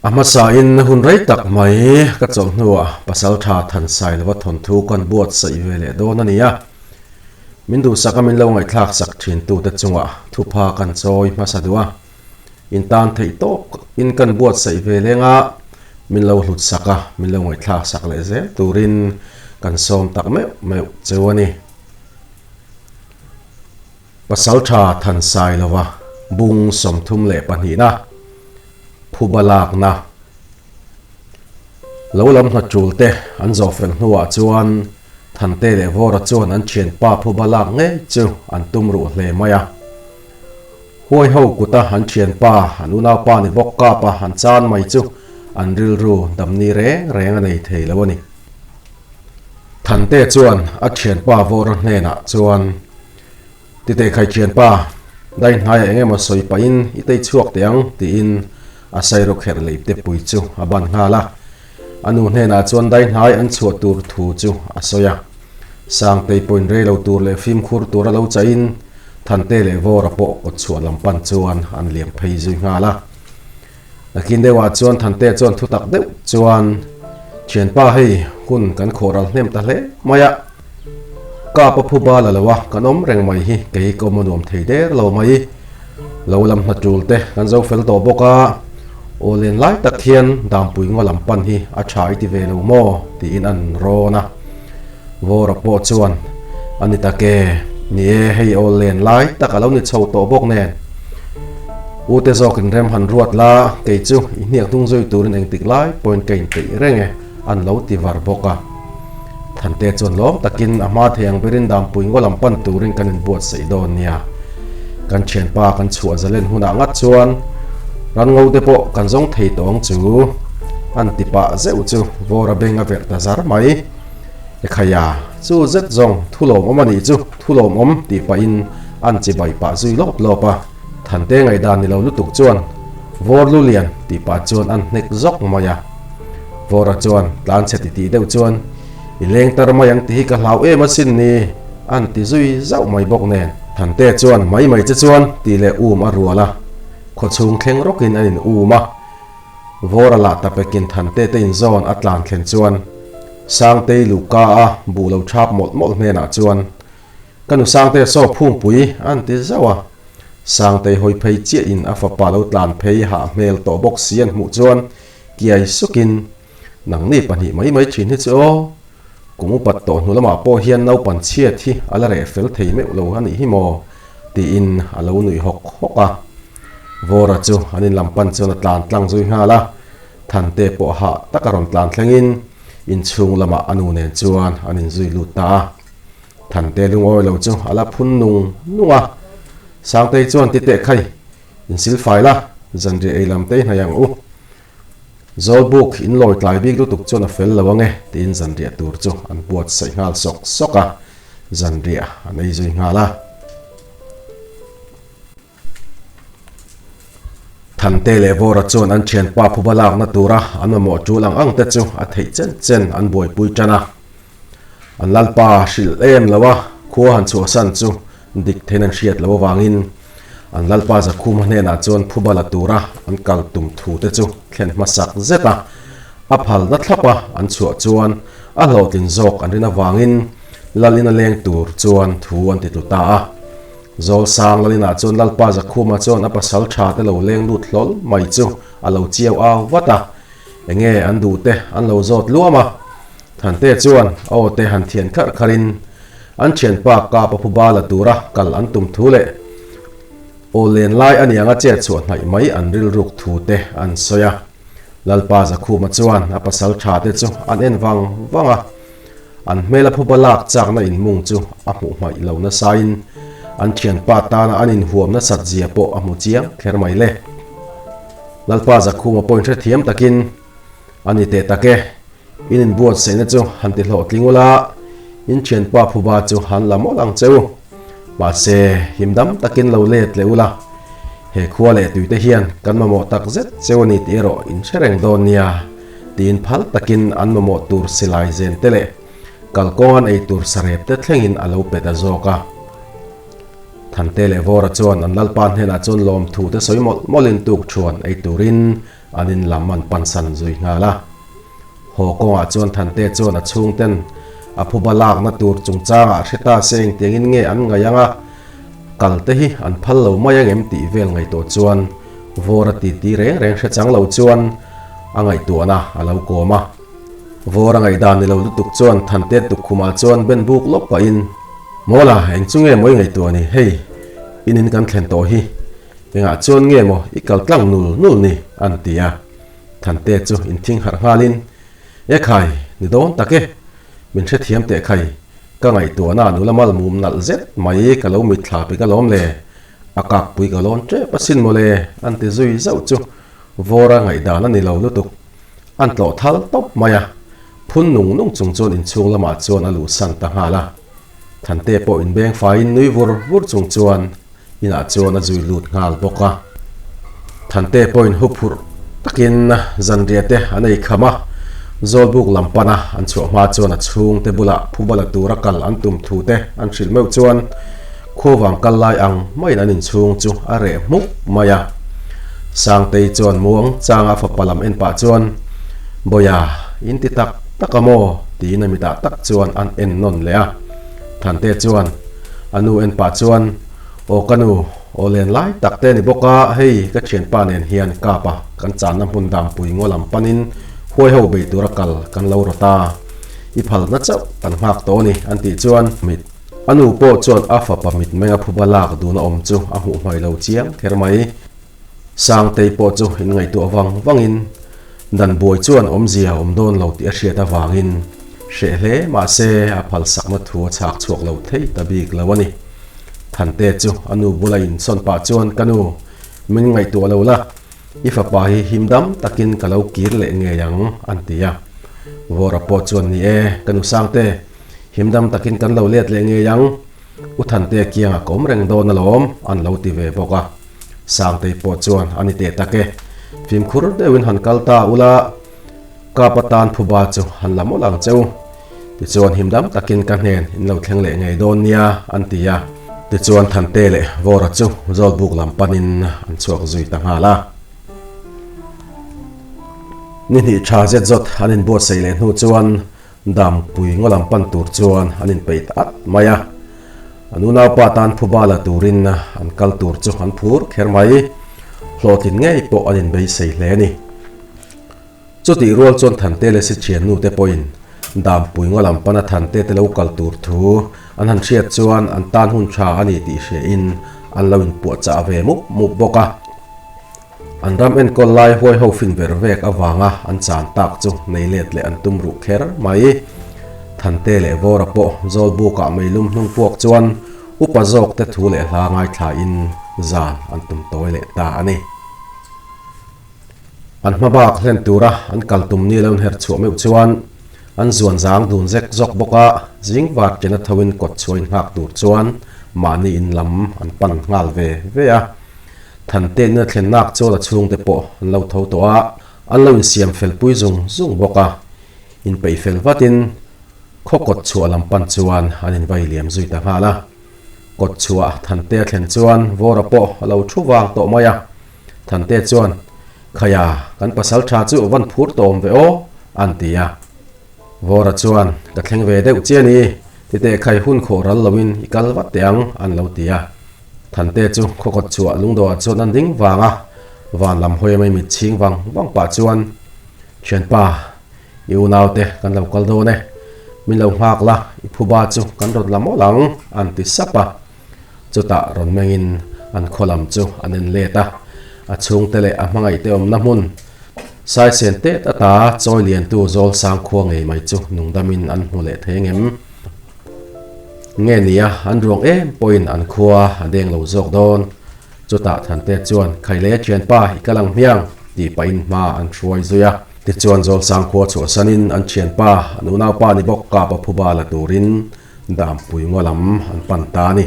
A hmasain hun rei tak mai ka chawlh hnuah Pasaltha Thansailova thawnthu kan buatsaih ve leh dawn a ni a. Min duhsaka min lo ngaihthlak sak thintute chungah thupha kan chawi hmasa duh a. In tan theih tawk in kan buatsaih ve leng a, min lo hlut sak a, min lo ngaihthlak sak leh zel turin kan sawm tak meuh meuh cheu a ni. Pasaltha Thansailova bung 32na phuba lakna lo lam hna tul te an zawh fel hnuah chuan Thante leh Vawra chuan an thianpa phuba lak ngei chu an tum ruh hle mai a. Huai ho kuta an thianpa, an unaupa ni bawk kapa an chan mai chu an rilru damni reng reng a nei thei lo a ni. Thante chuan a thianpa Vawra hnenah chuan, Titeh khai thianpa, dai hnaiah eng emaw sawi pahin i tei chhuak teh ang, tiin a sairawk kherh lei te pui chu a ban nghal a. A nu hnenah chuan dai hnai an chhuah tur thu chu a sawi a. Sangtei pawhin rei lo tur leh fimkhur tur a lo chahin Thante leh Vawra pawh kawt chhuah lam pan chuan an liam phei zui nghal a. Nakin deuhah chuan Thante chuan thutak deuh chuan, Thianpa hei hun kan khawh ral hnem ta hle mai a, kap a phu bal a lo a, kan awm reng mai hi kei ka awm a nuam thei der lo mai. Lo lam hna tul te kan zo fel tawh bawk a, aw len lai tak hian Dampui ngaw lam pan hi a tha i ti ve lo maw? tiin an rawn a. Vawra pawh chuan, A ni tak e, ni e, hei aw len lai tak a lo ni chho tawh bawk nen. U te zawkin rem han ruat la, kei chu i hniak hnung zui turin engtik lai pawhin ka inpeih reng e, an lo ti var bawk a. Thante chuan lawm takin a hma thei ang berin Dampui ngaw lam pan turin kan inbuatsaih dawn nia. Kan thianpa kan chhuah zalen hunah ngat chuan ran ngo te pawh kan zawng thei tawh ang chu, an ti pah zeuh chu Vawra beng a verh ta zar mai. Ekhaya, chu zet zawng thu lawmawm a nih chu, thu lawmawm tih pahin an chi bai pah zui lawp lawp a. Thante ngaihdan ni lo lutuk chuan Vawr lu lian tih pah chuan an hnek zawk mai a. Vawra chuan tlan chhe titih deuh chuan I leng tar mai ang tih hi ka hlau em asin ni an ti zui zauh mai bawk nen. Thante chuan mai mai che chuan tih leh um a rual a, khawchhung thleng rawkin an in um a. Vawra lah tapekin Thante te inzawn a tlan thlen chuan Sangtei luhka a buh lo thap mawlh mawlh hnenah chuan Ka nu Sangte saw phungpui an ti zauh a. Sangtei hawi phei chiahin a fapa lo tlan phei hah hmel tawh bawk si an hmuh chuan kiai sukin, Nangni pahnih mai mai thin hi chu aw, kum upat tawh hnu lamah pawh hian naupan chhiat hi a la reh fel thei meuh lo a nih hi maw? tiin a lo nuih hawk hawk a. Vawra chu an in lam pan chuan a tlan tlang zui nghal a, Thante pawh hah taka rawn tlan thlengin inchhung lamah a nu nen chuan an inzui lut ta a. Thante lungawi lo chu a la phun nung nung a, Sangtei chuan ti teh khai, insil fai la, zanriah ei lam te i hnaih ang u. Zawlbuk in lawi tlai bik lutuk chuan a fel lo ang e, tiin zanriah tur chu an buatsaih nghal sawk sawk a, zanriah an ei zui nghal a. Thante leh Vawra chuan an thianpa phuba lakna tura an mamawh tul ang ang te chu a theih chen chen an buaipui tan a. An lalpa hrilh em lo a, khua han chhuahsan chu dik thein an hriat loh avangin an lalpa Zakhuma hnenah chuan phuba la tura an kal tum thu te chu thlen hmasak zet a, a phalna thlap a an chhuah chuan a hlawhtlin zawk an rin avangin lalin a leng tur chuan thu an ti tlu ta a. Zawlsang Lalinah chuan Lalpa Zakhuma chuan a pasal tha te lo leng lut hlawl mai chu a lo chiau au vat a, enge an duh te an lo zawt luam a. Thante chuan a aw te han thian kharh kharh in an thianpa kap a phuba la tura kal an tum thu leh aw len lai a niang a chet chhuah hnaih mai an rilruk thu te an sawi a. Lalpa Zakhuma chuan a pasal tha te chu an en vang vang a. An hmela phuba lak chakna inmung chu a hmuh hmaih lo nasain an thianpa tana an inhuam nasat zia pawh a hmu chiang kher mai le. Lalpa Zakhuma pawhin hrethiam takin, A ni teh tak e, in inbuatsaihna chu han ti hlawhtling ula, in thianpa phuba chu han la mawlh ang che u. Mahse, himdam takin lo let leh ula, he khua leh tuite hian kan mamawh tak zet cheu a ni tih erawh in hre reng dawn nia. Tiin phal takin an mamawh tur silai zen te leh kalkawng an ei tur sarep te thlengin a lo pe ta zawk a. Thante leh Vawra chuan an lalpa hnenah chuan lawmthu te sawi mawlh mawlhin tuk thuan ei turin an in lam an pansan zui nghal a. Haw kawngah chuan Thante chuan a chhungten a phuba lakna tur chungchangah hre ta se engtiangin nge an ngaih ang a, kal te hi an phal lo mai angem tih vel ngaihtuah chuan vawr a titi reng reng hre chang lo chuan a ngaihtuahna a lo kawm a. Vawr a ngaihdan ni lo lutuk chuan Thante tukkhumah chuan ben buk lawk pahin, Mawla, eng chu nge maw i ngaihtuah ni? Hei, in in kan thlen tawh hi. Engah chuan nge maw i kal tlang nul nul ni? an ti a. Thante chu inthing harh nghalin, E khai, ni dawn tak e, min hrethiam teh khai, ka ngaihtuahna nula mal mum nalh zet mai ka lo mitthla pik alawm le, a kakpui ka lawn tep asin mawle, an ti zui zauh chu vawra ngaihdan a ni lo lutuk. An tlawh thal tawp mai a, phun nung nung chung chuan inchhung lamah chuan a luhsan ta nghal a. Thante pawh inbeng faiin nui vur vur chung chuan Inah chuan a zui lut nghal bawk a. Thante pawhin huphurh takin zanriah te an ei kham a, Zawlbuk lam pana an chhuah hma chuan a chhungte bulah phuba la tura kal an tum thu te an hrilh meuh chuan khuavang kal lai ang maiin an inchhung chu a reh hmuk mai a. Sangtei chuan muang changa fapa lam en pah chuan, Bawia, in ti tak tak a maw? tiin a mitah tak chuan an en nawn leh a. Thante chuan a nu en pah chuan, Aw ka nu, aw len lai tak te ni bawk a, hei ka thianpa nen hian kap a, kan channa hmun dampui ngaw lam panin huai ho bei tura kal kan lo rawt a, i phalna chauh kan nghak tawh a ni an tih chuan mit a nu pawh chuan a fapa mitmeng a phuba lak duna awm chu a hmuh hmai lo chiang kher mai. Sangtei pawh chu inngaihtuah vang vangin dan buai chuan awmzia awm dawn lo tih a hriat avangin hreh hle mahse a phalsakna thu a chhak chhuak lo thei ta bik lo a ni. Thante chu a nu bula insawn pah chuan ka nu, min ngaihtuah lo la, i fapa hi him dam takin ka lo kir leh ngei ang an ti a. Vawra pawh chuan ni e, ka nu Sangte, him dam takin kan lo let leh ngei ang. U Thante kiangah ka awm reng dawn alawm, an lo ti ve bawk a. Sangtei pawh chuan a ni teh tak e. Fimkhur deuhin han kal ta ula, Kap atan phuba chu han la mawlh ang che u. Tichuan himdam takin ka hnen in lo thleng leh ngei dawn nia, an ti a. Tichuan Thante leh Vawra chu Zawlbuk lam panin an chhuak zui ta nghal a. Ni hnih tha zet zawt an inbuatsaih leh hnu chuan Dampui ngaw lam pan tur chuan an inpeih ta at mai a. An unaupa tan phuba la turin an kal tur chu an phur kher mai. Hlawhtlin ngei pawh an inbeisei hle a ni. Chutih rual chuan Thante leh Sichiannu te pawhin Dampui ngaw lam pana Thante te lo kal tur thu an han hriat chuan an tan hun tha a ni tih hriain an lo inpuahchah ve mup mup bawk a. An ram enkawl lai huai ho fin ver vek avanga an chan tak chu nei let leh an tum ruh kher mai. Thante leh Vawra pawh Zawlbukah meilum hnung puak chuan upa zawk te thu leh hla ngaithlain zan an tum tawi leh ta a ni. An hma bak hlen tura an kal tum ni lo inher chhuah meuh chuan an zuan zang dun zek zawk bawk a, zing var chen a thoin kawt chhuah inghak tur chuan mahni in lam an pan nghal ve ve a. Thante'na thlennak chuan a chhungte pawh an lo tho tawh a, an lo insiam fel pui zung zung bawk a. Inpeih fel vatin khaw kawt chhuah lam pan chuan an invai liam zui ta nghal a. Kawt chhuah Thante a thlen chuan Vawra pawh a lo thu vang tawh mai a. Thante chuan, Khaia, kan pasal tha chu van phur tawm ve aw, an ti a. Vawra chuan, Ka thleng ve deuh che a ni, titeh khai hun khawh ral loin i kal vat teh ang, an lo ti a. Thante chu khawkawt chhuah lungdawhah chuan an ding vang a, van lam hawi mai mit chhing vang vang pah chuan, Thianpa, i unaute kan lo kal dawn e, min lo nghak la, i phuba chu kan rawn la mawlh ang, an ti sap a. Chutah rawn mengin an khaw lam chu an en let a, a chhungte leh a hmangaihte awmna hmun, Saisen tet ata chawi liantu zawl sang khua ngei mai chu nungdamin an hmu leh thei ngem? Nge nia, an ruang em pawhin an khua a deng lo zawk dawn. Chutah Thante chuan, Khaile thianpa i kal ang hmiang, tih pahin hma an hruai zui a. Tichuan zawl sang khua chhuahsanin an thianpa, an unaupa ni bawk kap a phuba la turin Dampui ngaw lam an pan ta a ni.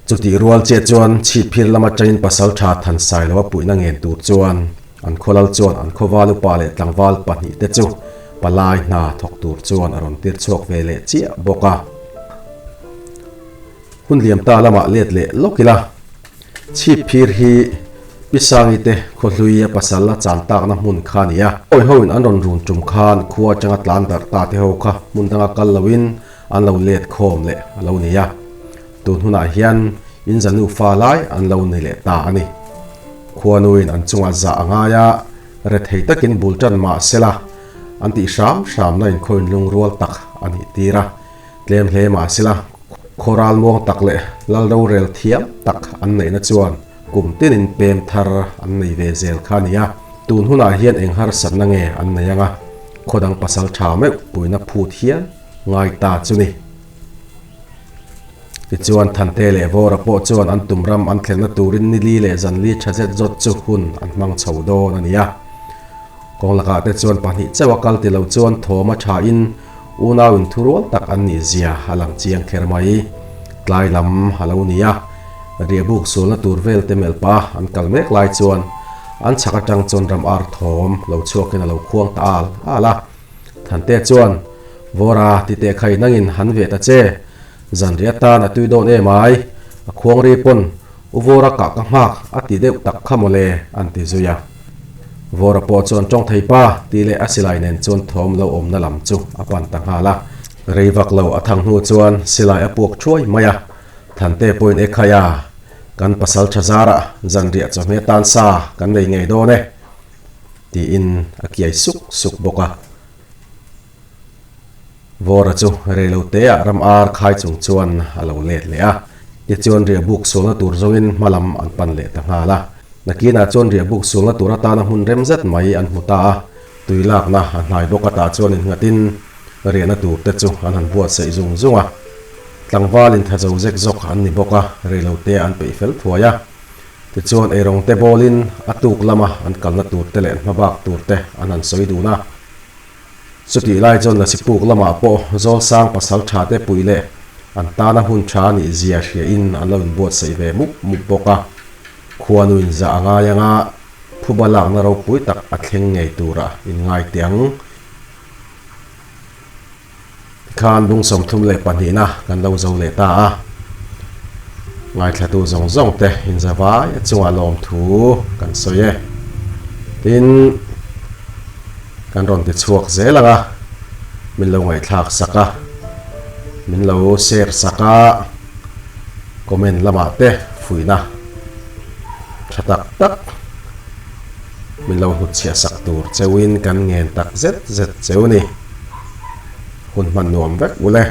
Chutih rual chiah chuan chhipphir lam atangin Pasaltha Thansailoa puihna ngen tur chuan an khawlal chuan an khawval upa leh tlangval pahnihte chu palai hna thawk tur chuan a rawn tir chhuak ve leh chiah bawk a. Hun liam ta lamah let leh lawk ila, chhipphir hi. Pi Sangi te khaw hlui a pasal a chan takna hmun kha a ni a. Awi hoin an rawn run tum khan khua atanga tlan darh ta te ho kha hmun danga kal loin an lo let khawm leh a lo ni a. Tun hunah hian in za nufa lai an lo ni leh ta a ni. Khuanuin an chungah zah a ngai a, rethei takin bul tan mah sela an tih hram hramna inkhaw inlungrual tak a nih tir a. Tlem hle mah sela khaw ral muang tak leh lal rorel thiam tak an neihna chuan kum tinin pem thar an nei ve zel kha a ni a. Tun hunah hian eng harsatna nge an nei anga khaw dang pasal tha meuh puina phut hian ngai ta chu ni. Tichuan Thante leh Vawra pawh chuan an tum ram an thlenna turin nili leh zanli tha zet zawt chu hun an hmang chho dawn a ni a. Kawng lakah te chuan pahnih chauh a kal ti lo chuan thawm a tha in unau in thurual tak an nih zia a lang chiang kher mai. Tlai lam a lo ni a, riahbuk sualna tur vel te melh pah an kal mek lai chuan an chhak atang chuan ram ar thawm lo chhuakin a lo khuang ta al al a. Thante chuan, Vawra, ti teh khai nangin han ve ta che. Zanriah atan a tui dawn em ai, a khuang ri pawn U Vawra kah ka nghak a ti deuh tak kha mawle, an ti zui a. Vawra pawh chuan tawng thei pa tih leh a silai nen chuan thawm lo awmna lam chu a pan ta nghal a. Rei vak lo a thang hnu chuan silai a puak thuai mai a, Thante pawhin e khai a, kan pasal tha zarah zanriah chawhmeh tan sa kan nei ngei dawn e, tiin a kiai suk suk bawk a. Vawra chu reiloteah ram ar khai chung chuan a lo let leh a, tichuan riahbuk sualna tur zawngin hma lam an pan leh ta nghal a. Nakinah chuan riahbuk sualna tur atana hmun rem zet mai an hmu ta a, tui lakna a hnai bawk atah chuan innghatin riahna tur te chu an han buatsaih zung zung a. Tlangval inthazo zek zawk an ni bawk a, reiloteah an peih fel thuai a. Tichuan eirawng te bawlin a tuk lama an kalna tur te leh hmabak tur te an han sawi dun a. Chutih lai chuan Lasipuk lamah pawh Zawlsang pasal tha te puih leh an tana hun tha a nih zia hria in an lo inbuatsaih ve mup mup bawk a. Khuanu in zah a ngai anga phuba lakna ropui tak a thleng ngei tura inngai teh ang. Tikhan bung 32na kan lo zo leh ta a, ngaithlatu zawng zawng te inzavai a chungah lawmthu kan sawi e. Tin, kan rawn ti chhuak zel ang a, min lo ngaihthlak sak a, min lo share sak a, comment lamah te fuihna tha tak tak min lo hnutchhiah sak tur cheuhin kan ngen tak zet zet cheu ni. Hun hman nuam vek ule.